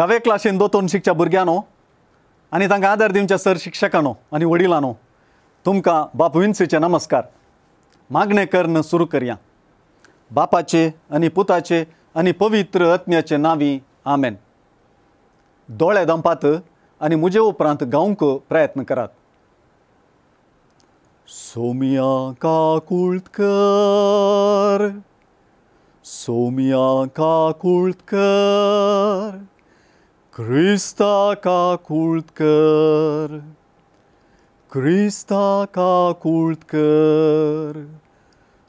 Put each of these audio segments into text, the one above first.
धावे क्लासीन दोतोन शिकच्या भुरग्यांनो आनी तांकां आदार दिवच्या सर शिक्षकांनो आनी वडिलांनो, तुमकां बाप विन्सीचे नमस्कार. मागणें करून सुरू करया. बापाचे आनी पुताचे आनी पवित्र आत्म्याचे नांवी आमेन. दोळे दंपात आनी म्हजे उपरांत गावंक प्रयत्न करात. सोमिया काकुळत कर, सोमिया काकुळत कर, क्रिस्ता काकुळत कर, क्रिस्ता काकुळत कर,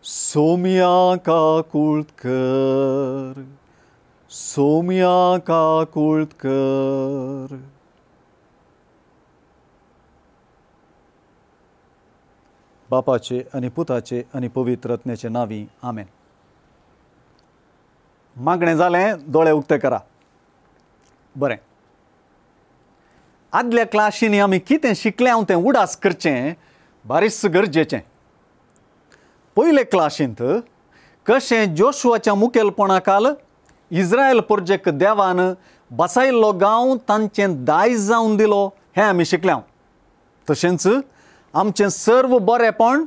सोमिया काकुळत कर, सोमिया काकुळत कर. बापाचे आनी पुताचे आनी पवित्र आत्म्याचे नांवी आमेन. मागणें जालें, दोळे उक्ते करा. बरें, आदल्या क्लासींनी आमी कितें शिकलें हांव तें उडास करचें बारीस गरजेचें. पयले क्लासींत कशें जोशुआच्या मुखेलपणा खाल इस्रायल परजेक देवान बसायल्लो गांव तांचें दायज जावन दिलो हें आमी शिकले. तशेंच आमचें सर्व बरेंपण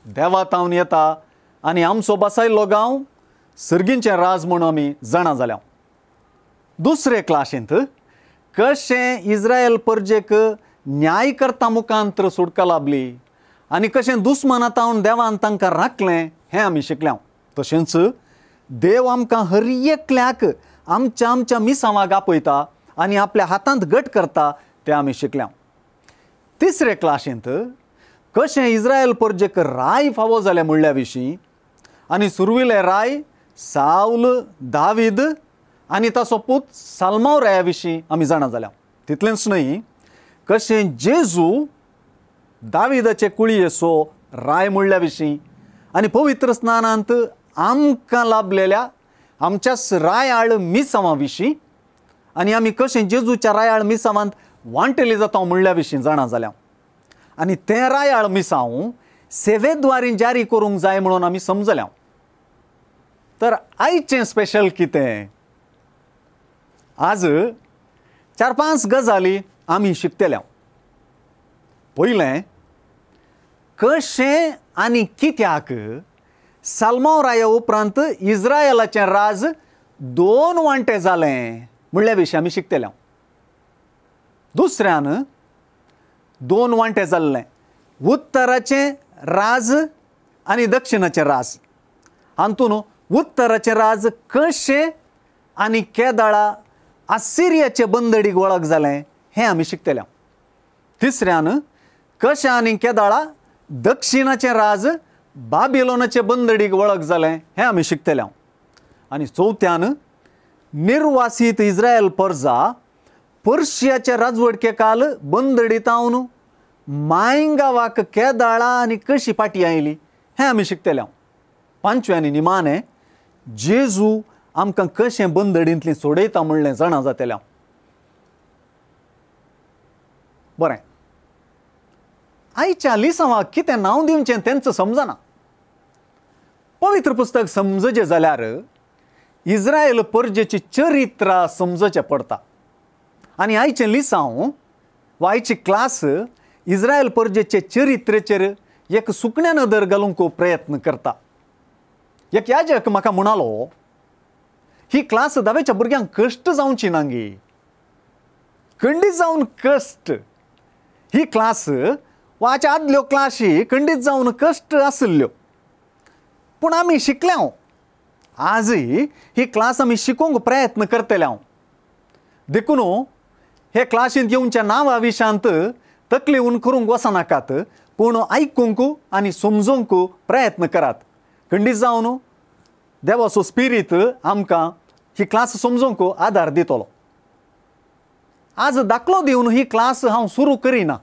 देवा तावन येता आनी आमचो बसायल्लो गांव सर्गींचें राज म्हूण आमी जाणा जाल्या. दुसरे क्लासींत कशें इस्रायल परजेक न्याय करता मुखांत्र सुटका लाबली आनी कशें दुस्माना तावन देवान तांकां राखलें हें आमी शिकल्या. तशेंच देव आमकां हर एकल्याक आमच्या आमच्या मिसांवाक आपयता आनी आपल्या हातांत घट करता तें आमी शिकल्या. तिसरे क्लासींत कशें इस्रायल परजेक राय फावो जालें म्हणल्या विशीं आनी सुरविले राय सावल, दावीद आनी ताचो पूत साल्माव राया विशीं आमी जाणा जाल्या. तितलेंच न्हय, कशें जेजू दाविदाचे कुळयेचो राय म्हणल्या विशीं आनी पवित्र स्नानांत आमकां लाभलेल्या आमच्याच रायाळ मिसांवा विशीं आनी आमी कशें जेजूच्या रायाळ मिसांवांत वांटेली जाता म्हणल्या विशीं जाणा जाल्या. आनी तें रायाळ मिसांव सेवेद्वारी जारी करूंक जाय म्हणून आमी समजल्या. तर आयचें स्पेशल कितें? आज 4-5 गजाली आमी शिकतल्या. पयलें, कशें आनी कित्याक साल्माव राया उपरांत इस्रायलाचें राज 2 वांटे जालें म्हणल्या विशीं आमी शिकतल्या. दुसऱ्यान 2 वांटे जाल्लें, उत्तराचें राज आनी दक्षिणाचें राज. हातूंत उत्तराचें राज कशें आनी केदाळा आसिरियाचे बंदडीक वळख जालें हें आमी शिकतल्या. तिसऱ्यान कशें आनी केदाळा दक्षिणाचें राज बाबिलोनाचे बंदडीक वळख जालें हें आमी शिकतल्या. आनी चवथ्यान निर्वासीत इस्रायल परजा पर्शियाचे राजवटके काल बंदडीतावन मायंगावाक केदाळा आनी कशी फाटी आयली हें आमी शिकतल्या. पांचव्या आनी निमाणें जेजू आमकां कशें बंदडींतली सोडयता म्हणलें जाणा जातल्या. बरें, आयच्या लिसांवाक कितें नांव दिवचें तेंच समजना. पवित्र पुस्तक समजचें जाल्यार इस्रायल परजेची चरित्रां समजचें पडटा आनी आयचें लिसांव वा आयची क्लास इस्रायल परजेचे चरित्रेचेर एक सुकण्या नदर घालूंक प्रयत्न करता. एक याजक म्हाका म्हणालो, ही क्लास धावेच्या भुरग्यांक कश्ट जावची ना गी, खंडीत जावन कश्ट. ही क्लास वा हाच्या आदल्यो क्लासी खंडीत जावन कश्ट आशिल्ल्यो, पूण आमी शिकल्या. आजय ही क्लास आमी शिकोवंक प्रयत्न करतले. देखून हे क्लासींत येवच्या नांवा विशांत तकली उन करूंक वचनाकात, पूण आयकूंक आनी समजूंक प्रयत्न करात. खंडीत जावन देवाचो स्पिरीत आमकां ही क्लास समजूंक आदार दितलो. आज दाखलो दिवन ही क्लास हांव सुरू करिना,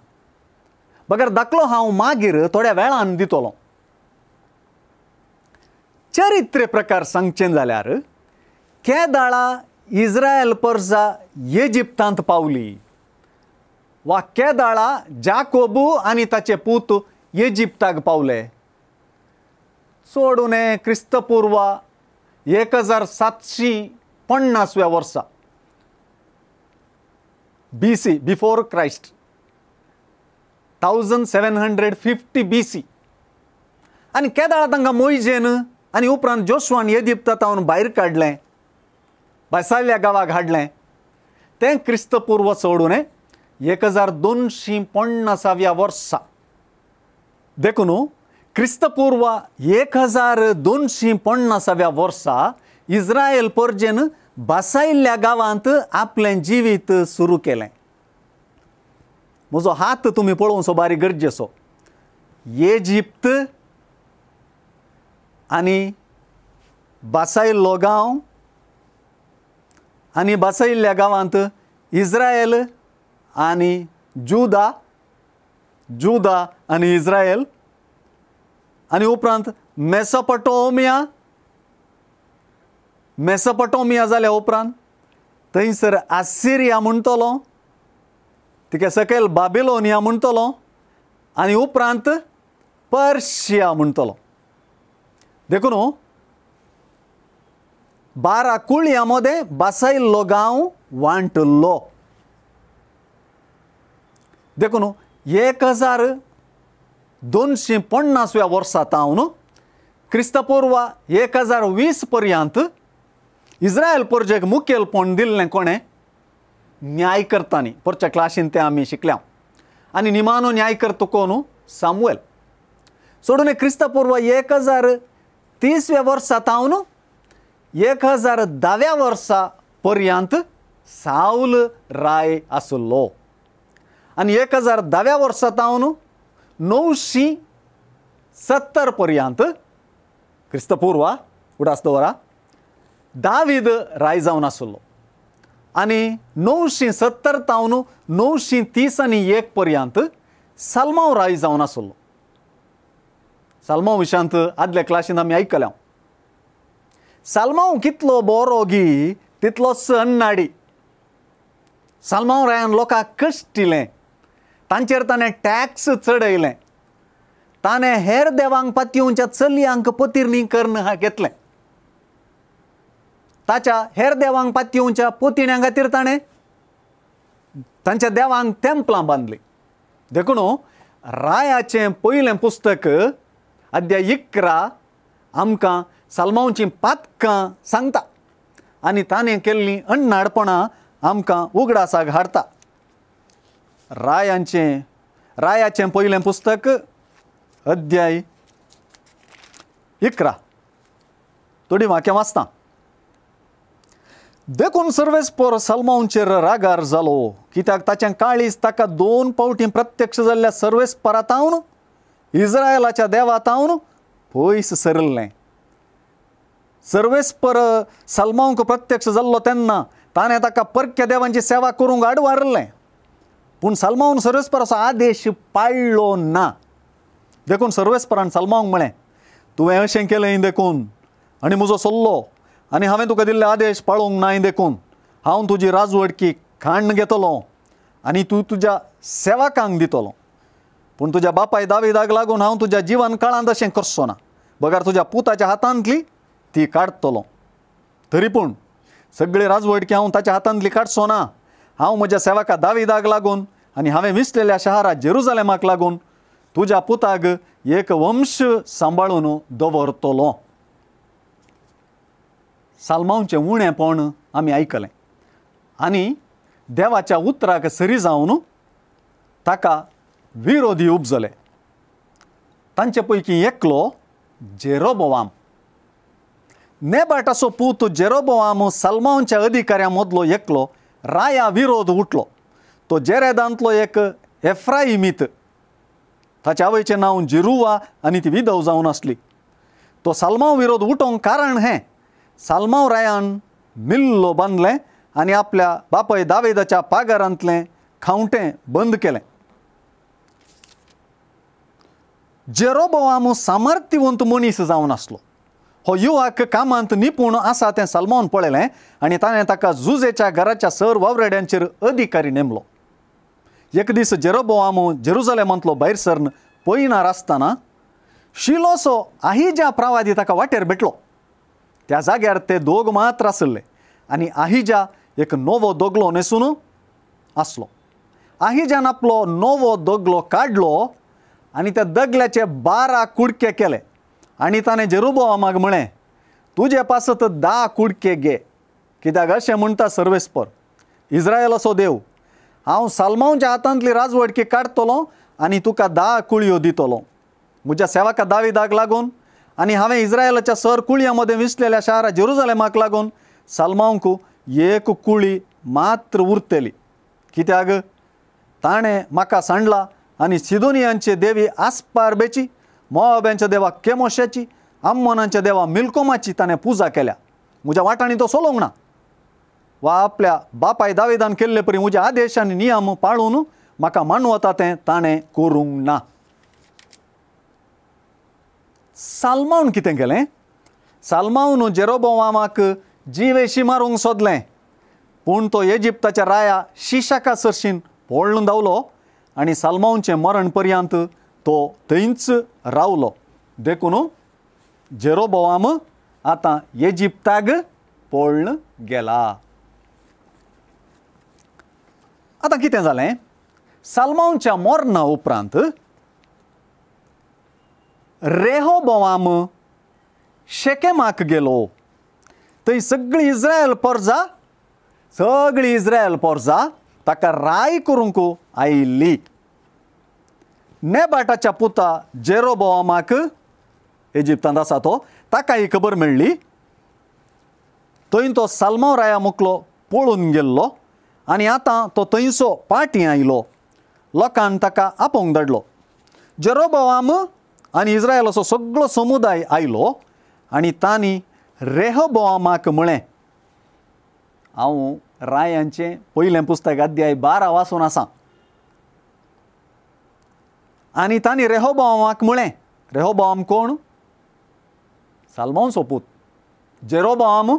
बगर दाखलो हांव मागीर थोड्या वेळान दितलो. चरित्र प्रकार सांगचें जाल्यार केदाळा इस्रायल परजा इजिप्तांत पावली वा केदाळा जाकोबू आनी ताचे पूत इजिप्ताक पावले. चड उणें क्रिस्तपूर्व 1750व्या वर्सा BC, before Christ, 1750 BC. आनी केदाळा तांकां मोयजेन आनी उपरांत जोशुआन इजिप्ता तावन भायर काडलें, भायसायल्ल्या गांवाक हाडलें, तें क्रिस्तपूर्व चडून 1250व्या वर्सा. देखून क्रिस्तपूर्व 1250व्या वर्सा इस्रायल परजेन बसायल्ल्या गांवांत आपलें जिवीत सुरू केलें. म्हजो हात तुमी पळोवचो बारी गरजेचो. इजिप्त आनी बसायल्लो गांव आनी बसायल्ल्या गांवांत इस्रायल आनी जुदा, जुदा आनी इस्रायल, आनी उपरांत मेसोपोटामिया, मेसोपोटामिया जाल्या उपरांत थंयसर आसिरिया म्हणटलो, तिका सकयल बाबिलोनिया म्हणटलो आनी उपरांत पर्शिया म्हणटलो. देखून 12 कुळयां मदें बसायल्लो गांव वांटलो. देखून 1250व्या वर्सा तावन क्रिस्तपूर्व 1020 पर्यंत इस्रायल परजेक मुखेलपण दिल्लें कोणें? न्यायकर्तांनी. परच्या क्लासीन तें आमी शिकल्या. आनी निमानो न्यायकर्तो कोण? सामुएल. सोडून क्रिस्तपूर्व 1030व्या वर्सा तावन 1010व्या वर्सा पर्यंत सावल राय आसलो. आनी 1010व्या वर्सा तावन 970 पर्यंत क्रिस्तपूर्व उडास दवरा दावीद राय जावन आसलो. आनी 970 तावन 931 पर्यंत साल्मांव राय जावन आसलो. साल्मांव विशांत आदल्या क्लासीन आमी आयकल्या. साल्मांव कितलो बरो गी तितलोच अन्नाडी. साल्मांव रायान लोकांक कश्टिलें, तांचेर ताणें टॅक्स चडयलें, ताणें हेर देवांक पातयेवच्या चलयांक पतिरणी करून घेतलें. ताच्या हेर देवांक पातयेवच्या पोतिण्यां खातीर ताणें तांच्या देवांक तेंपलां बांदलीं. देखून रायाचें पयलें पुस्तक अध्याय 11 आमकां साल्मांवचीं पातकां सांगता आनी ताणें केल्लीं अण्णाडपणां आमकां उगडासाक हाडटा. रायाचें पयलें पुस्तक अध्याय 11 थोडीं वाक्यां वाचता. देखून सर्वेस्पोर साल्मांवचेर रागार जालो, कित्याक ताचें काळीज ताका 2 फावटीं प्रत्यक्ष जाल्ल्या सर्वेस्परा तावन इस्रायलाच्या देवा तावन पयस सरिल्लें. सर्वेस्पर साल्मांवक प्रत्यक्ष जाल्लो तेन्ना ताणें ताका परक्या देवांची सेवा करूंक आडवारलें, पूण साल्मांवन सर्वेस्पराचो आदेश पाळ्ळो ना. देखून सर्वेस्परान साल्मांवक म्हळें, तुवें अशें केलें देखून आनी म्हजो सल्लो आनी हांवें तुका दिल्ले आदेश पाळूंक नाय देखून हांव तुजी राजवटकी खाण घेतलो आनी तूं तुज्या सेवकांक दितलो. पूण तुज्या बापाय दाविदाक लागून हांव तुज्या जिवन काळांत अशें करचो ना, बगर तुज्या पुताच्या हातांतली ती काडटलो. तरी पूण सगळी राजवटकी हांव ताच्या हातांतली काडचो ना. हांव म्हज्या सेवका दाविदाक लागून आनी हांवें विसलेल्या शहरा जेरुजालेमाक लागून तुज्या पुताक एक वंश सांबाळून दवरतलो. साल्मांवचें उणेपण आमी आयकलें आनी देवाच्या उतराक सरी जावन ताका विरोधी उपजले. तांचे पैकी एकलो जेरोबोआम. नेबाटाचो पूत जेरोबोआम साल्मांवच्या अधिकाऱ्यां मदलो एकलो राया विरोध उठलो. तो जेरेदांतलो एक एफ्राइमीत, ताच्या आवयचें नांव जिरुवा आनी ती विधव जावन आसली. तो साल्मांव विरोध उठोवंक कारण हें, साल्मांव रायान मिल्लो बांदलें आनी आपल्या बापाय दावेदाच्या पागारांतलें खावटें बंद केलें. जेरोबोआम सामर्थ्यवंत मनीस जावन आसलो. हो युवक कामांत निपूण आसा तें साल्मांवान पळयलें आनी ताणें ताका जुजेच्या घराच्या सर वावरेड्यांचेर अधिकारी नेमलो. एक दीस जेरोबोआम जेरुजालेमांतलो भायर सरन पयणार आसतना शिलोसो आहिजा प्रवादी ताका वाटेर भेटलो. त्या जाग्यार ते दोग मात्र आसले आनी आहिजा एक नवो दोगलो न्हेसून आसलो. आहिजान आपलो नवो दगलो काडलो आनी त्या दगल्याचे 12 कुडके केले आनी ताणें जेरोबोआमाक म्हळें, तुजे पासत 10 कुडके घे, कित्याक अशें म्हणटा सर्वेस्पर इस्रायलाचो देव, हांव सालमांवच्या हातांतली राजवटकी काडटलो आनी तुका 10 कुळयो दितलो. म्हज्या सेवका दाविदाक लागून आनी हांवें इस्रायलाच्या सर कुळयां मदें विसलेल्या शारा जेरुजालेमाक लागून सालमांवक एक कुळी मात्र उरतली, कित्याक ताणें म्हाका सांडला आनी सिदोनियांचे देवी आस्पारबेची, मोआब्यांच्या देवा केमोशाची, आम्मोनांच्या देवा मिल्कोमाची ताणें पुजा केल्या. म्हज्या वाटांनी तो सोलोवंक ना वा आपल्या बापाय दाविदान केल्ले परी म्हज्या आदेश आनी नियम पाळून म्हाका मानवता तें ताणें करूंक ना. सालमावन कितें केलें? सालमावन जेरोबोआमाक जिवेशी मारूंक सोदलें, पूण तो इजिप्ताच्या राया शिशाका सरशीन पळून धांवलो आनी सालमांवचें मरण पर्यंत तो थंयच रावलो. देखून जेरोबोआम आतां इजिप्ताक पळून गेला. आतां कितें जालें? सालमांवच्या मरणा उपरांत रेहोबोआम शेकेमाक गेलो. थंय सगळी इस्रायल पोरजा ताका राय करूंक आयिल्ली. नेबाटाच्या पुता जेरोबोआमाक, इजिप्तांत आसा तो, ताका ही खबर मेळ्ळी. थंय तो सालमांव राया मुकलो पळून गेल्लो आनी आतां तो थंयसो पाटी आयलो. लोकान ताका आपोवंक धाडलो. जेरोबोआम आनी इस्रायलाचो सगळो समुदाय आयलो आनी तांणी रेहोबोआमाक म्हळें, हांव रायांचें पयलें पुस्तक अध्याय 12 वाचून आसा. आनी तांणी रेहोबोआमाक म्हळें, रेहोबोआम कोण? सालमांवचो पूत. जेरोबोआम,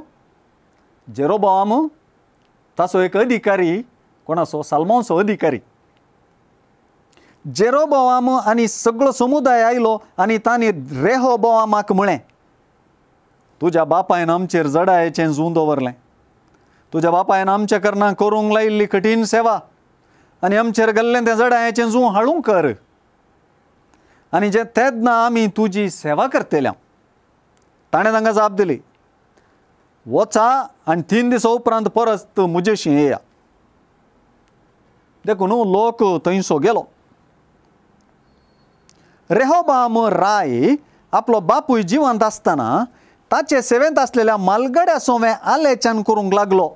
जेरोबोआम ताचो एक अधिकारी, कोणाचो? सालमांवचो अधिकारी. जेरोबोआम आनी सगळो समुदाय आयलो आनी तांणी रेहोबोआमाक म्हळें, तुज्या बापायन आमचेर जडायेचें जूं दवरलें, तुज्या बापायन आमच्या करना करूंक लायिल्ली कठीण सेवा आनी आमचेर गेल्लें तें जडायेचें जूं हाडूंक कर, आनी जे तेन्ना आमी तुजी सेवा करतल्या. ताणें तांकां जाप दिली, वचा आनी 3 दिसां उपरांत परत म्हजेशी येया. देखून लोक थंयसो गेलो. रेहोबाम राय आपलो बापूय जिवंत आसतना ताचे सेवेंत आसलेल्या मालगड्या सोंवें आलेच्यान करूंक लागलो.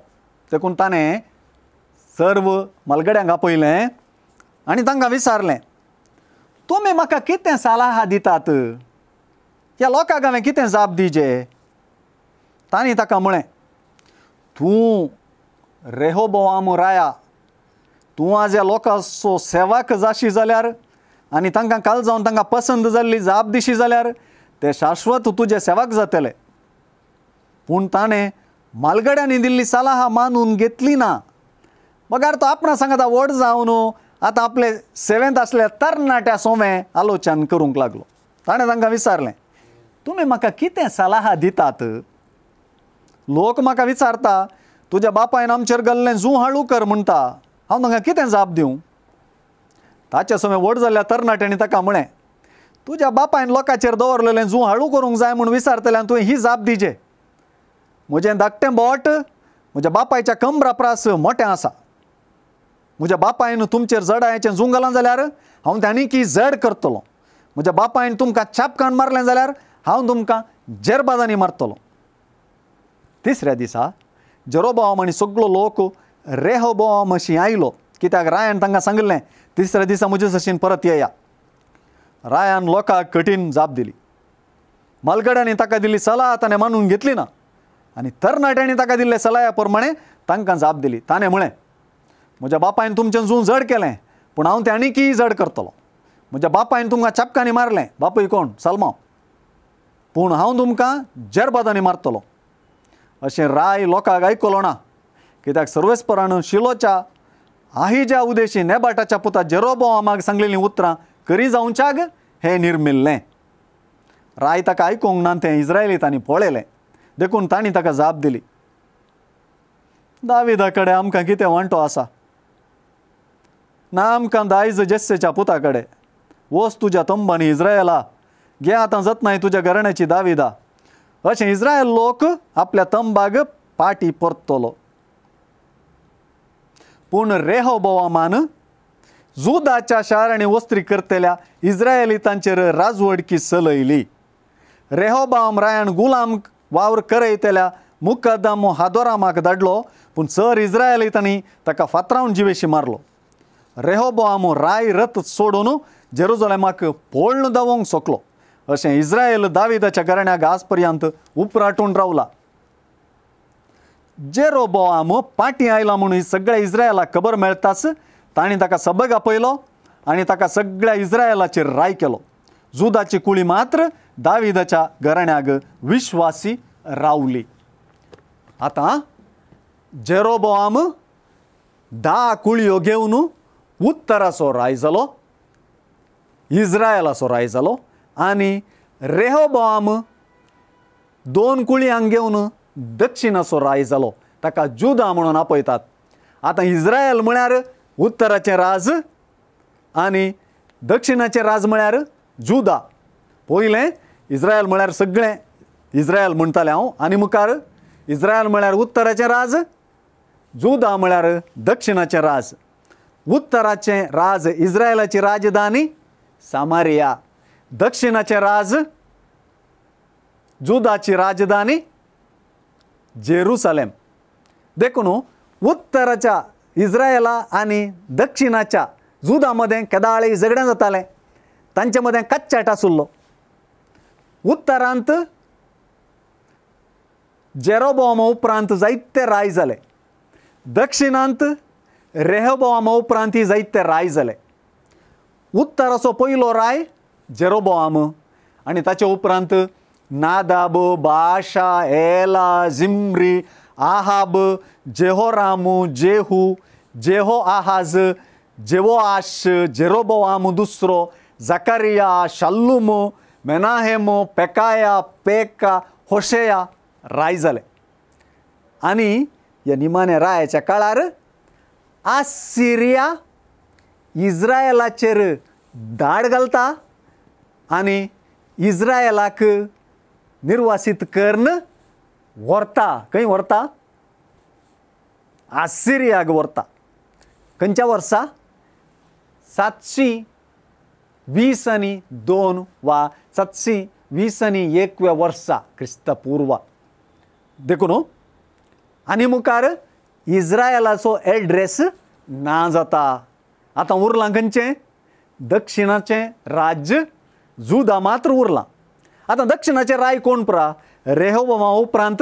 देखून ताणें सर्व मालगड्यांक आपयलें आनी तांकां विचारलें, तुमी म्हाका कितें सलाह दितात? ह्या लोकांक हांवें कितें जाप दिजे? तांणी ताका म्हळें, तूं रेहोबोआम राया, तूं आज ह्या लोकांचो सेवाक जाशी जाल्यार आनी तांकां काल जावन तांकां पसंत जाल्ली जाप दिशी जाल्यार ते शाश्वत तुजे सेवाक जातले. पूण ताणें मालगड्यांनी दिल्ली सलाह मानून घेतली ना. बगार तो आपणा सांगता व्हड जावन आतां आपले सेवेंत आसल्या तरणाट्या सोंवें आलोचन करूंक लागलो. ताणें तांकां विचारलें, तुमी म्हाका कितें सलाह दितात? लोक म्हाका विचारता तुज्या बापायन आमचेर गेल्लें जूं हाळू कर म्हणटा, हांव तांकां कितें जाप दिवं? ताच्या सोंवें व्हड जाल्ल्या तरणाट्यांनी ताका म्हळें, तुज्या बापायन लोकांचेर दवरलेलें जूं हाळू करूंक जाय म्हूण विचारतल्यान तुवें ही जाप दिजे, म्हजें धाकटें बोट म्हज्या बापायच्या कमरा प्रास मोटें आसा, म्हज्या बापायन तुमचेर जडायेचें जूं घालां जाल्यार हांव तें आनीक जड करतलो, म्हज्या बापायन तुमकां चापकान मारलें जाल्यार हांव तुमकां जेरबाजांनी मारतलो. तिसऱ्या दिसा जेरोबोआम आनी सगळो लोक रेहोबोआम अशी आयलो, कित्याक रायान तांकां सांगिल्लें तिसऱ्या दिसा म्हजे सशीन परत येया. रायान लोकांक कठीण जाप दिली. मालगड्यांनी ताका दिल्ली सलाह ताणें मानून घेतली ना आनी तरणाट्यांनी ताका दिल्ले सलाह्या प्रमाणे तांकां जाप दिली. ताणें म्हळें, म्हज्या बापायन तुमचें जूं जड केलें, पूण हांव तें आनीकय जड करतलो. म्हज्या बापायन तुमकां चापकांनी मारलें, बापूय कोण? सालमांव, पूण हांव तुमकां जेरबाजांनी मारतलो. अशें राय लोकांक आयकलो ना, कित्याक सर्वेस्परान शिलोच्या आहिजा उदेशी नेबाटाच्या पुता जेरोबोआमाक सांगलेलीं उतरां करी जावच्याक हें निर्मिल्लें. राय ताका आयकूंक ना तें इस्रायली तांणी पळयलें, देखून तांणी ताका जाप दिली, दाविदा कडेन आमकां कितें वांटो आसा? ना आमकां दायज जेस्सेच्या पुता कडेन. वच तुज्या तंबांनी इस्रायला, घे आतां जतनाय तुज्या घराण्याची दाविदा. अशें इस्रायल लोक आपल्या तंबाग पाटी परतलो. पूण रेहोबोआमान जुदाच्या शारांनी वस्त्री करतल्या इस्रायलितांचेर राजवडकी चलयली. रेहोबाम रायान गुलाम वावर करयतल्या मुकदम हादोरामाक धाडलो, पूण चड इस्रायलितांनी ताका फातरावन जिवेशी मारलो. रेहोबोआम राय रथ सोडून जेरुजलेमाक पळून धांवंक शकलो. अशें इस्रायल दाविदाच्या घराण्याक आज पर्यंत उपराटून रावला. जेरोबोआम पाटी आयला म्हणून सगळ्या इस्रायलाक खबर मेळटाच तांणी ताका सबक आपयलो आनी ताका सगळ्या इस्रायलाचेर राय केलो. जुदाची कुळी मात्र दाविदाच्या घराण्याक विश्वासी रावली. आतां जेरोबोआम 10 कुळयो घेवन उत्तराचो राय जालो, इस्रायलाचो राय जालो आनी रेहोबोआम 2 कुळयांक घेवन दक्षिणाचो राय जालो. ताका जुदा म्हणून आपयतात. आतां इस्रायल म्हळ्यार उत्तराचें राज आनी दक्षिणाचें राज म्हळ्यार जुदा. पयलें इस्रायल म्हळ्यार सगळें इस्रायल म्हणटालें हांव, आनी मुखार इस्रायल म्हळ्यार उत्तराचें राज, जुदा म्हळ्यार दक्षिणाचें राज. उत्तराचें राज इस्रायलाची राजधानी सामारिया, दक्षिणाचें राज जुदाची राजधानी जेरुसलेम. देखून उत्तराच्या इस्रायला आनी दक्षिणाच्या जुदा मदें केदाळे झगडें जातालें, तांचे मदें कच्चाट आसलो. उत्तरांत जेरोबोआमा उपरांत जायते राय जाले, दक्षिणांत रेहोबोआमा उपरांत जायते राय जाले. उत्तराचो पयलो राय जेरोबोआम आनी ताचे उपरांत Nadab, Baasha, Elah, Zimri, Ahab, Jehoram, Jehu, Jehoahaz, Jehoash, Jeroboam दुसरो, Zechariah, Shallum, Menahem, Pekahiah, Pekah, Hoshea राय जाले. आनी ह्या निमाण्या रायाच्या काळार आसिरिया इस्रायलाचेर धाड घालता आनी इस्रायलाक निर्वासीत करून व्हरता. खंय व्हरता? आसिरियाक व्हरता. खंयच्या वर्सा? 722 वा 721 वर्सा क्रिस्तपूर्व. देखून आनी मुखार इस्रायलाचो एड्रेस ना जाता. आतां उरलां खंयचें? दक्षिणाचें राज्य जुदा मात्र उरलां. आतां दक्षिणाचें राय कोण परा? रेहोबोआमा उपरांत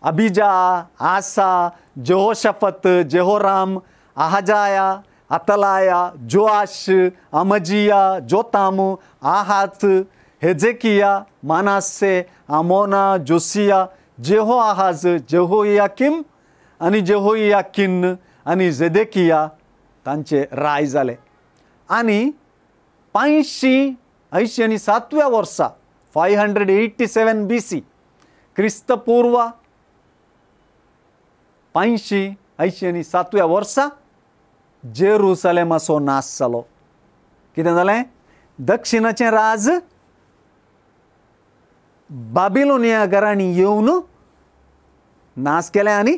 Abijah, Asa, Jehoshaphat, Jehoram, Ahaziah, Athaliah, Joash, Amaziah, Jotham, Ahaz, Hezekiah, Manasseh, Amon, Josiah, Jehoahaz, Jehoiakim आनी जेहोयाकीन आनी जेदेकिया तांचे राय जाले. आनी 587 वर्सा 587 BC क्रिस्तपूर्व 587 वर्सा जेरुसलेमाचो नाश जालो. कितें जालें? दक्षिणाचें राज बाबिलोनिया घरांनी येवन नाश केलें आनी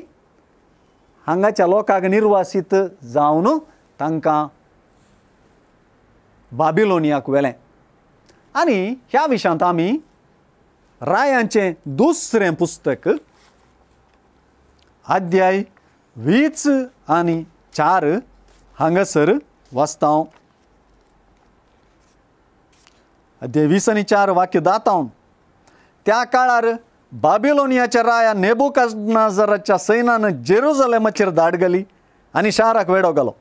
हांगाच्या लोकांक निर्वासीत जावन तांकां बाबिलोनियाक व्हेलें. आनी ह्या विशयांत आमी रायांचें दुसरें पुस्तक अध्याय 20 आनी 4 हांगासर वाचता. अध्याय 20 आनी 4 वाक्य दातावन. त्या काळार बाबिलोनियाच्या राया नेबुकदनेझराच्या सैन्यान जेरुसलेमाचेर धाड घाली आनी शाराक वेडो घालो.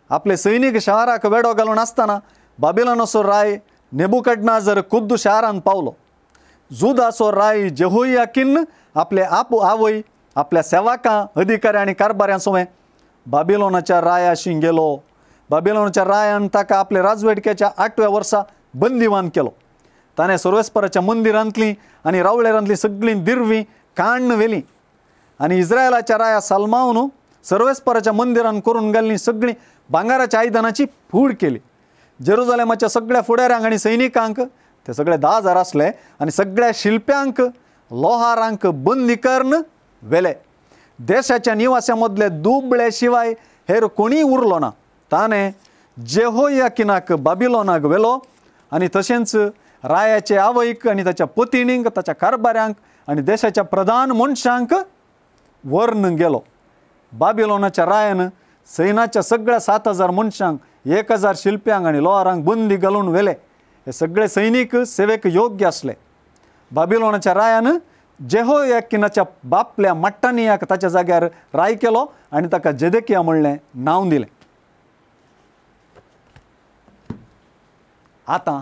आपले सैनीक शाराक वेडो घालून आसतना बाबिलोनाचो राय नेबुकदनेझर खुद्द शारांत पावलो. जुदाचो राय जेहोयाकीन आपले आपू आवय, आपल्या सेवकां, अधिकारी आनी कारभाऱ्यां सवें बाबिलोनाच्या रायाशी गेलो. बाबिलोनाच्या रायान ताका आपले राजवटकेच्या 8व्या वर्सा बंदिवान केलो. ताणें सर्वेस्पराच्या मंदिरांतली आनी रावळेरांतली सगळीं दिरवीं काण्ण व्हेलीं आनी इस्रायलाच्या राया सालमावन सर्वेस्पराच्या मंदिरान करून घाल्लीं सगळीं भांगाराच्या आयदनाची फूड केली. जेरुजालेमाच्या सगळ्या फुडाऱ्यांक आनी सैनिकांक, ते सगळे 10,000 आसले, आनी सगळ्या शिल्प्यांक लोहारांक बंदी करून व्हेले. देशाच्या निवास्या मदले दुबळे शिवाय हेर कोणीय उरलो ना. ताणें जेहोयाकिनाक बाबिलोनाक व्हेलो आनी तशेंच रायाचे आवयक आनी ताच्या पतिणींक, ताच्या कारभाऱ्यांक आनी देशाच्या प्रधान मनशांक व्हरून गेलो. बाबिलोनाच्या रायान सैनाच्या सगळ्या 7,000 मनशांक, 1,000 शिल्प्यांक आनी लोहारांक बंदी घालून व्हेले. हे सगळे सैनीक सेवेक योग्य आसले. बाबिलोनाच्या रायान जेहोयाकिनाच्या बापल्या मट्टानियाक ताच्या जाग्यार राय केलो आनी ताका जेदेकिया म्हणलें नांव दिलें. आतां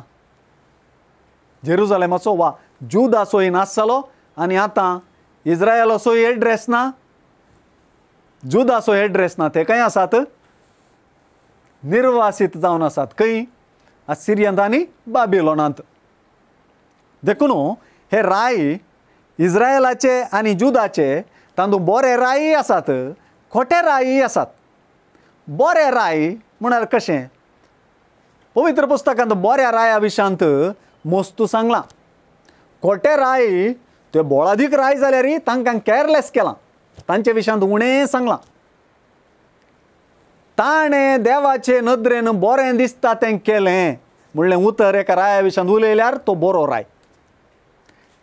जेरुजालेमाचो वा जुदाचोय नाश जालो आनी आतां इज्रायलाचोय एड्रेस ना, जुदाचो एड्रेस ना. ते खंय आसात? निर्वासीत जावन आसात. खंय? असिरियांत आनी बाबिलोनांत. देखून हे राय इज्रायलाचे आनी जुदाचे तातूंत बरे राय आसात, खोटे राय आसात. बरे राय म्हळ्यार कशें? पवित्र पुस्तकांत बऱ्या राया विशांत मस्तू सांगलां. खोटे राय ते बोळादीक राय जाल्यार तांकां कॅरलेस केलां, तांचे विशांत उणें सांगलां. ताणें देवाचे नदरेन बरें दिसता तें केलें म्हणलें उतर एका राया विशांत उलयल्यार तो बरो राय.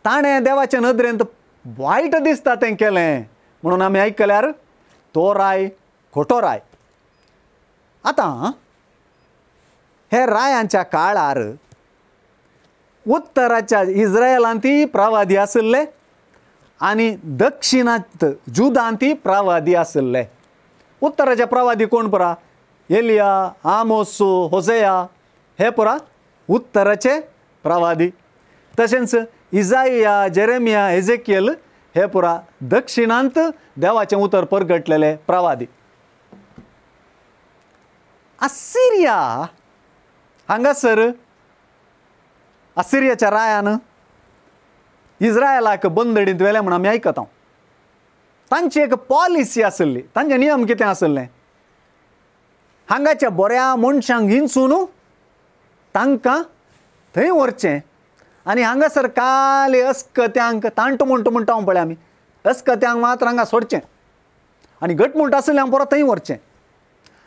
ताणें देवाचे नदरेन वायट दिसता तें केलें म्हणून आमी आयकल्यार तो राय खोटो राय. आतां हे रायांच्या काळार उत्तराच्या इज्रायलांत प्रवादी आशिल्ले आनी दक्षिणांत जुदांत प्रवादी आशिल्ले. उत्तराच्या प्रवादी कोण पुरा? एलिया, आमोस, होसेया हे पुरा उत्तराचे प्रवादी. तशेंच इजाइया, जेरेमिया, एजेकियल हे पुरा दक्षिणांत देवाचें उतर परगटलेले प्रवादी. असिरिया हांगासर असिरियाच्या रायान इज्रायलाक बंदडींत व्हेलें म्हूण आमी आयकता. तांची एक पॉलिसी आशिल्ली, तांचे नियम कितें आशिल्ले? हांगाच्या बऱ्या मनशांक हिंसून तांकां थंय व्हरचें आनी हांगासर काले अस्कत्यांक तांट म्हणटा म्हणटा पळय आमी, अस्कत्यांक मात्र हांगा सोडचें आनी घटमूट आशिल्ल्यांक परत थंय व्हरचें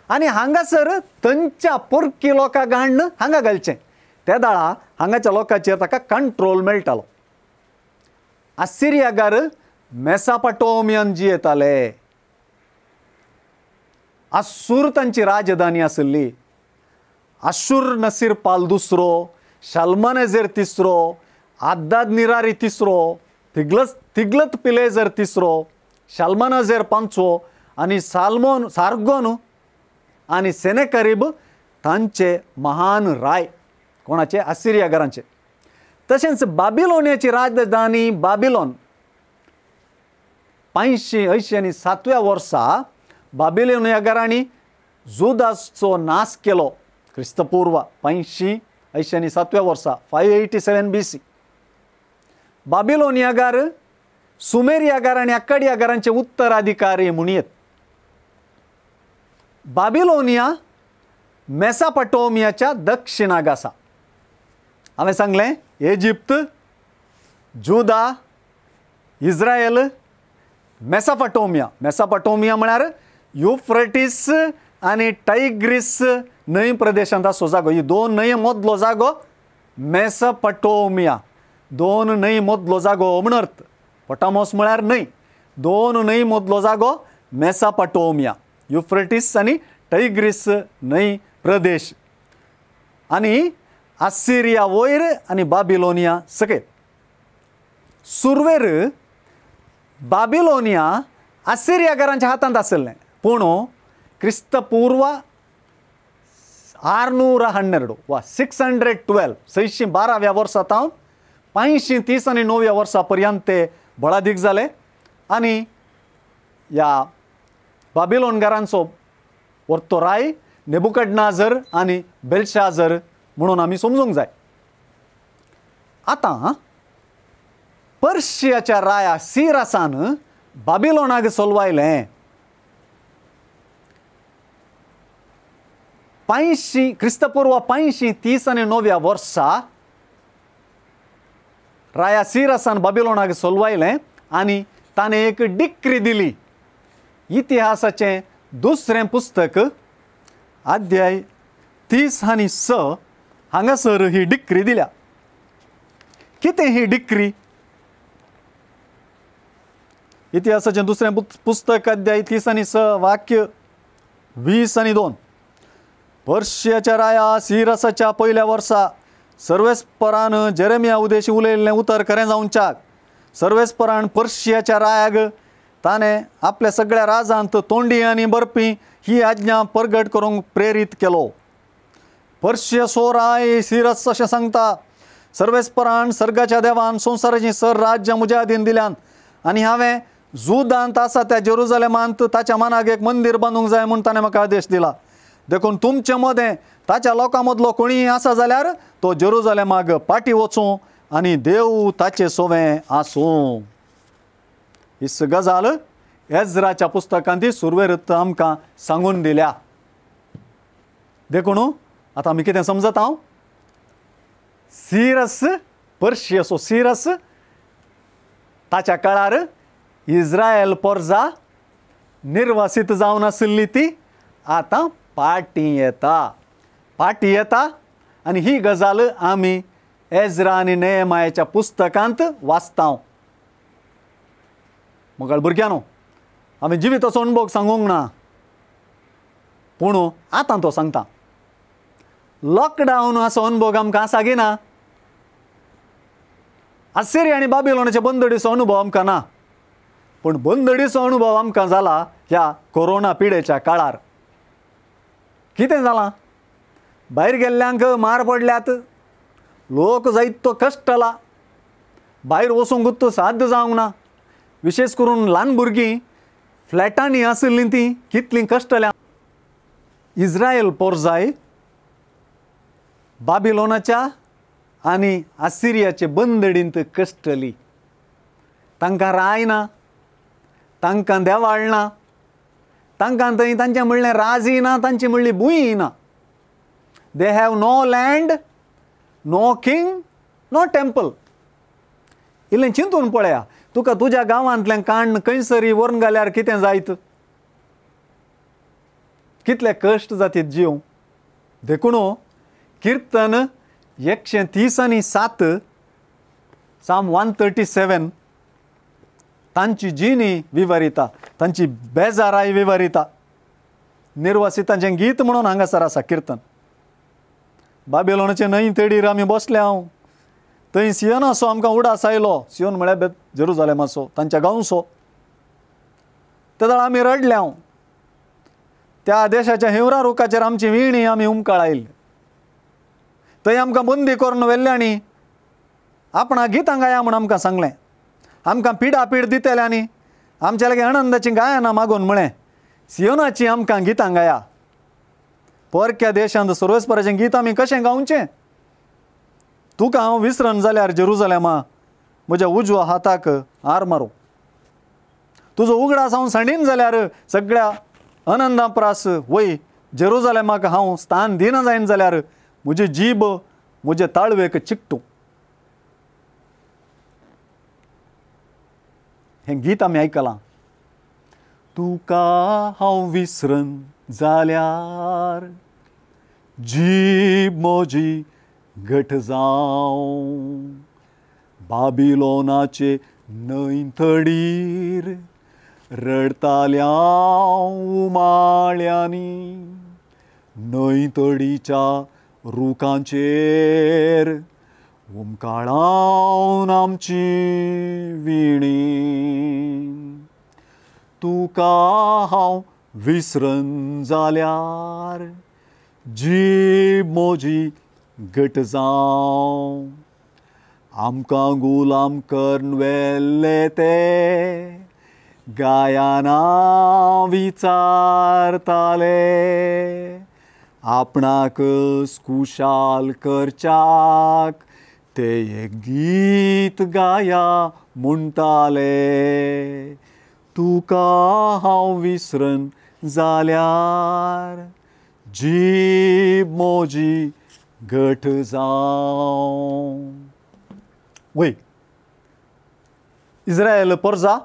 आनी हांगासर थंयच्या पोरकी लोकांक हाडून हांगा घालचें. त्या दाळा हांगाच्या लोकांचेर ताका कंट्रोल मेळटालो. असिरियागार मेसापटोमियन जियेताले. असूर तांची राजधानी आशिल्ली. अशूर नसीर पाल दुसरो, शल्मनेझर तिसरो, आद्दाद निरारी तिसरो, तिगलत पिलेजर तिसरो, शल्मनेझर पांचवो आनी साल्मोन सार्गोन आनी सेनेकरीब तांचे महान राय. कोणाचे? असिरियागारांचे. तशेंच बाबिलोनियाची राजधानी बाबिलोन. 580 आनी 7व्या वर्सा बाबिलोनियागारांनी जुदाचो नाश केलो. क्रिस्तपूर्व 580 आनी 7व्या वर्सा 587 BC. बाबिलोनियागार सुमेरियागार आनी अक्काडियागारांचे उत्तराधिकारी म्हणयेत. बाबिलोनिया मेसापटोमियाच्या दक्षिणाक आसा. हांवें सांगलें इजिप्त, जुदा, इज्रायल, मेसापटोमिया. मेसापटोमिया म्हळ्यार युफ्रेटीस आनी टायग्रीस न्हंय प्रदेशांत आसचो जागो. ही दोन न्हंये मदलो जागो मेसापटोमिया. दोन न्हंय मदलो जागो म्हण अर्थ. पटामोस म्हळ्यार न्हंय. दोन न्हंय मदलो जागो मेसापटोमिया, युफ्रेटीस आनी टायग्रीस न्हंय प्रदेश. आनी असिरिया वयर आनी बाबिलोनिया सकयल. सुरवेर बाबिलोनिया असिरियागारांच्या हातांत आशिल्लें, पूण क्रिस्तपूर्व 612 वा 612 612व्या वर्सा तावन 530 आनी 9व्या वर्सा पर्यंत ते बळादीक जाले आनी ह्या बाबिलोनगारांचो वर्तो राय नेबुकडनाझर आनी बेलशाजर म्हणून आमी समजूंक जाय. आतां पर्शियाच्या राया सिरासान बाबिलोनाक सोलवायलें. पांयशीं क्रिस्तपूर्व 539 वर्सा राया सिरसान बाबिलोनाक सोलवायलें आनी ताणें एक डिक्री दिली. इतिहासाचें दुसरें पुस्तक अध्याय 36 हांगासर ही डिक्री दिल्या. कितें ही डिक्री? इतिहासाचें दुसरें पुस्तक अध्याय 36 वाक्य 20 आनी 2. पर्शियाच्या राया सिरसाच्या पयल्या वर्सा सर्वेस्परान जेरेमिया उदेशी उलयल्लें उतर खरें जावच्याक सर्वेस्परान पर्शियाच्या रायाक ताणें आपल्या सगळ्या राजांत तोंडी आनी बरपी ही आज्ञा परगट करूंक प्रेरीत केलो. पर्शियाचो राय सिरस अशें सांगता, सर्वेस्परान सर्गाच्या देवान संवसाराचीं सर राज्यां म्हज्या अधीन दिल्यान आनी हांवें जुदांत आसा त्या जेरुजलेमांत ताच्या मनाक एक मंदीर बांदूंक जाय म्हूण ताणें म्हाका आदेश दिला. देखून तुमचे मदें ताच्या लोकां मदलो कोणीय आसा जाल्यार तो जेरुजलेमाक फाटीं वचूं आनी देव ताचे सोवें आसूं. ही गजाल एज्राच्या पुस्तकांत ती सुरवेरत आमकां सांगून दिल्या. देखून आतां आमी कितें समजत हांव, सिरस पर्शियाचो सिरस ताच्या काळार इस्रायल पोरजा निर्वासीत जावन आशिल्ली ती आतां फाटीं येता, फाटीं येता. आनी ही गजाल आमी एज्रा आनी नेहमायाच्या पुस्तकांत वाचता. मोगाळ भुरग्यांनो, आमी जिविताचो अणभव सांगूंक ना, पूण आतां तो सांगता. लॉकडावन असो अणभव आमकां आसा गी ना? आसिरिया आनी बाबिलोनाचे बंदडीचो अनुभव आमकां ना, पूण बंदडीचो अनुभव आमकां जाला ह्या कोरोना पिडेच्या काळार. कितें जालां? भायर गेल्ल्यांक मार पडल्यात, लोक जायत तो कश्टला, भायर वचूंक साध्य जावंक ना. विशेश करून ल्हान भुरगीं फ्लॅटांनी आशिल्लीं तीं कितलीं कश्टल्या. इस्रायल पोरजाय बाबिलोनाच्या आनी आसिरियाचे बंदडींत कश्टली. तांकां राय ना, तांकां देवाळ ना, तांकां थंय तांचें म्हणलें राजी ना, तांची म्हणली भूंय ना. They have no land, no king, no temple. इल्लें चिंतून पळया, तुका तुज्या गांवांतलें काण्ण खंयसरी व्हरून घाल्यार कितें जायत, कितले कश्ट जातीत जीव. देखून किर्तन 137, साम 137 तांची जिणी विवरिता, तांची बेजाराय विवरिता. निर्वासितांचें गीत म्हणून हांगासर आसा किर्तन. बाबिलोनाचे न्हंय तेडीर आमी बसले हांव, थंय सियोनाचो आमकां उडास आयलो. सियोन म्हळ्यार जेरुजलेमाचो, तांच्या गांवचो. तेदळा आमी रडले हांव, त्या देशाच्या हिवरा रुखाचेर आमची विणी आमी उमकाळ आयली. थंय आमकां बंदी करून व्हेल्ल्यांनी आपणा गितां गाया म्हूण आमकां सांगलें. आमकां पिडा पीड दितल्यांनी आमच्या लागीं आनंदाचीं गायनां मागून म्हळें, सियोनाची आमकां गितां गाया. परक्या देशांत सर्वेस्पराचें गीत आमी कशें गावचें? तुका हांव विसरन जाल्यार जेरुजलेमा म्हज्या उजव्या हाताक हार मारूं. तुजो उगडास हांव सांडीन जाल्यार सगळ्या आनंदा प्रास वय जेरुजलेमाक हांव स्थान दिना जायन जाल्यार म्हजी जीब म्हजे ताळवेक चिकटूं. हें गीत आमी आयकलां. तुका हांव विसरन जाल्यार जीब म्हजी घट जावं, बाबिलोनाचे न्हंय तडीर रडताल्या उमाळ्यांनी, न्हंय तडीच्या रुखांचेर उमकाळावन आमची विणी. तुका हांव विसरन जाल्यार जीब म्हजी घट जावं. आमकां गुलाम करन व्हेल्ले ते गायना विचारताले, आपणाक कुशाल करच्याक ते एक गीत गाया म्हणटाले. तुका हांव विसरन जाल्यार जीब मोजी घट जावं। वय इस्रायल परजा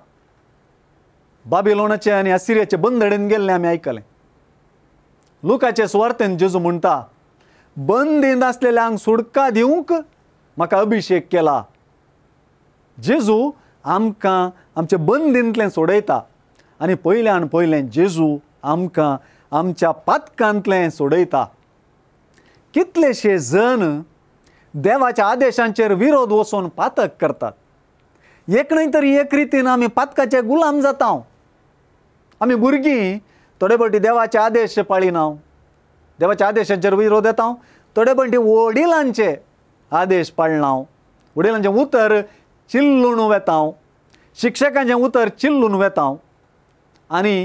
बाबिलोनाचे आनी असिरियाचे बंदडेन गेल्लें आमी आयकलें। लुकाचे सुवार्तेन जेजू म्हणटा, बंदींत आसलेल्यांक सुडका दिवंक म्हाका अभिशेक केला। जेजू आमकां आमचे बंदींतलें सोडयता आनी पयल्यान पयलें जेजू आमकां आमच्या पातकांतलें सोडयता। कितलेशे जण देवाच्या आदेशांचेर विरोध वचून पातक करतात। एक न्हय तरी एक रितीन आमी पातकाचे गुलाम जाता। आमी भुरगीं थोडे फावटी देवाचे आदेश पाळिना, देवाच्या आदेशांचेर विरोध येता, थोडे फावटी वडिलांचे आदेश पाळना, वडिलांचें उतर चिल्लून वेता, शिक्षकांचें उतर चिल्लून वेता आनी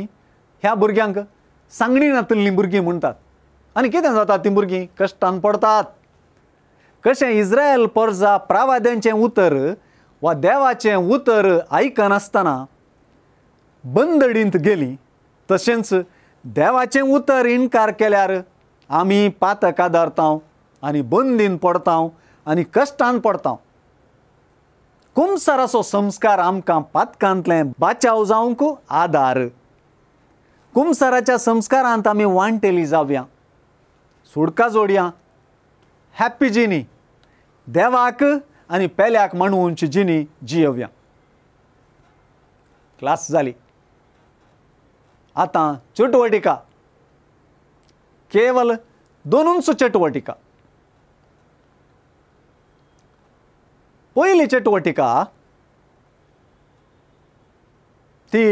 ह्या भुरग्यांक सांगणी नातिल्लीं भुरगीं म्हणटात। आनी कितें जाता, तीं भुरगीं कश्टान पडटात। कशें इस्रायल परजा प्रावाद्यांचें उतर वा देवाचें उतर आयकनासतना बंदडींत गेली, तशेंच देवाचें उतर इनकार केल्यार आमी पातक आदारता आनी बंदीन पडता आनी कश्टान पडता। कुमसाराचो संस्कार आमकां पातकांतलें बाचाव जावंक आदार। कुमसाराच्या संस्कारांत आमी वांटेली जावया, सुडका जोडया, हॅप्पी जिनी, देवाक आनी पेल्याक म्हणूनची जिनी जियोवया। क्लास जाली, आतां चटवटिका, केवल दोनूच चटवटिका। पयली चटवटिका ती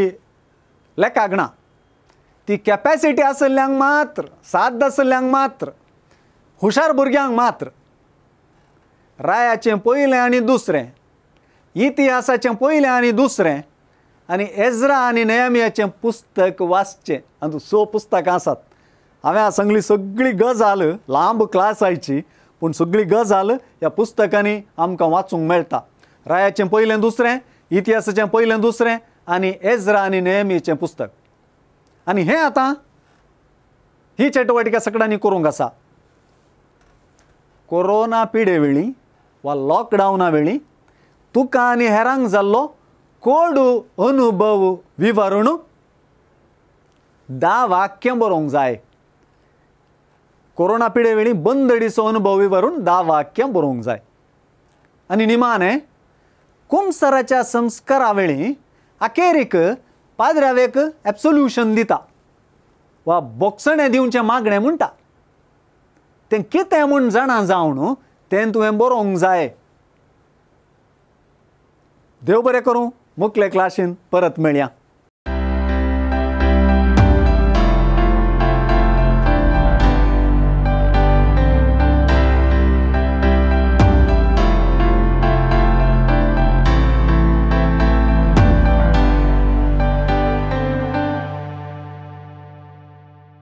लेखाक ना, ती कॅपॅसिटी आशिल्ल्यांक मात्र, साध्य आशिल्ल्यांक मात्र, हुशार भुरग्यांक मात्र। रायाचें पयलें आनी दुसरें, इतिहासाचें पयलें आनी दुसरें आनी एज्रा आनी नेहमियाचें पुस्तक वाचचें। आनी 6 पुस्तकां आसात। हांवें सांगली सगळी गजाल, लांब क्लास आयची पूण सगळी गजाल ह्या पुस्तकांनी आमकां वाचूंक मेळटा। रायाचें पयलें दुसरें, इतिहासाचें पयलें दुसरें आनी एज्रा आनी नेहमियाचें पुस्तक। आनी हें आतां ही चटवटिका सगळ्यांनी करूंक आसा। कोरोना पिडे वेळी वा लॉकडावना वेळी तुका आनी हेरांक जाल्लो कोडू अनुभव विवरण 10 वाक्यां बरोवंक जाय। कोरोना पिडे वेळी बंदडीचो अनुभव विवरून 10 वाक्यां बरोवंक जाय। आनी निमाणें कुमसाराच्या संस्कारा वेळी अखेरीक पाद्रावेक एब्सोल्युशन दिता वा बोगसणें दिवचें मागणें म्हणटा, तें कितें म्हूण जाणा जावन तें तुवें बरोवंक जाय। देव बरें करूं, मुखले क्लासीन परत मेळया।